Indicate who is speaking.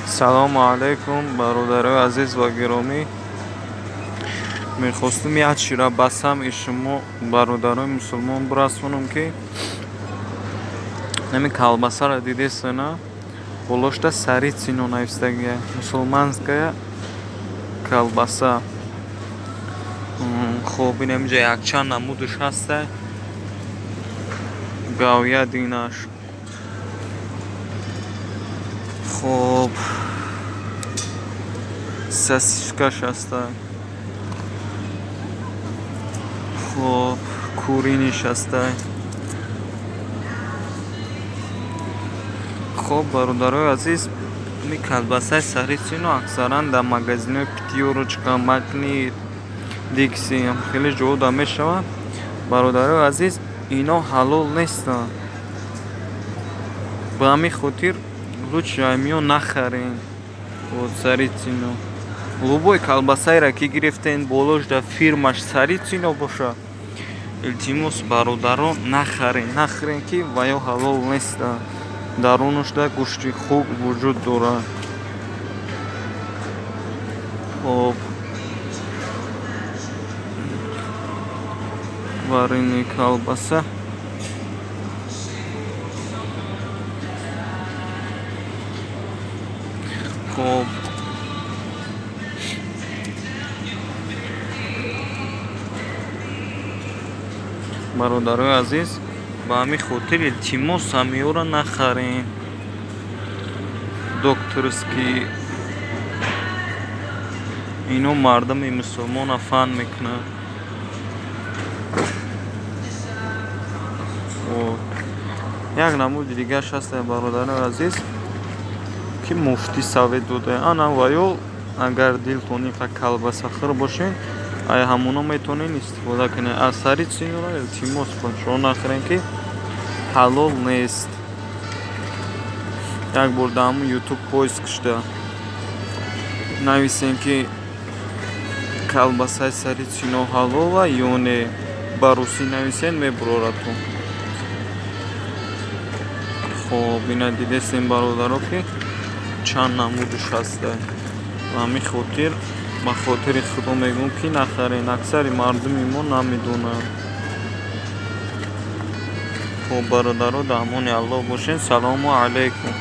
Speaker 1: Салому алайкум, бародарои азиз ва гиромӣ. Мехостум як чира ба самъи шумо, бародарои мусулмон, бирасонам, ки нами колбасаро дидестена, болошта Царицыно навистагия, мусульманская колбаса. Хоб, инамиҷа якчанд намудаш ҳаста: говядинаш, хоб, сосискаш ҳаста, хоб, куриныйш ҳаста. Хоб, бародарои азиз, ми колбасаи Царицыно аксаран дар магазинҳои Пятёрочка, Магнит, Дикси, хеле ҷоҳо да мешавад. Бародарои азиз, ино ҳалол нестанд. Ба ҳамин хотир лучше аймиё нахарен. Вот Царицыно, любой колбасаеро ки гирифтен, болош дар фирмаш Царицыно боша, илтимос, бародарон, нахарен, нахарен, ки ва ё ҳалол нестанд, дарунашда гӯшти хук вуҷуд дорад. Хоб, вареный колбаса. Хоб, бародарои азиз, ба ҳамин хотир илтимос, ҳамиёро нахарен. Докторский, ино мардуми мусулмона фан мекунанд. Як намуди дигараш ҳаста, бародарои азиз, ки муфтӣ совет дода ана ва ё агар дилтон инқа колбасахӯр бошед, ай ҳамоно метавонед истифода кунед. Аз Царицыноро, илтимос, бачаҳо, нахӯрем, ки ҳалол нест. Як бор дар ҳамун Ютуб поиск шуда нависем, ки колбасаи Царицыно ҳалола ё не, ба русӣ нависед, мебуроратон. Хоб, ина дидестем, бародаро, ки чанд намудаш ҳаста. Ба ҳамин хотир, ба хотири худо мегӯм, ки нахарен, аксари мардуми мо намедонанд. Хоб, бародаро, дар амони Аллоҳ бошед. Салому алайкум.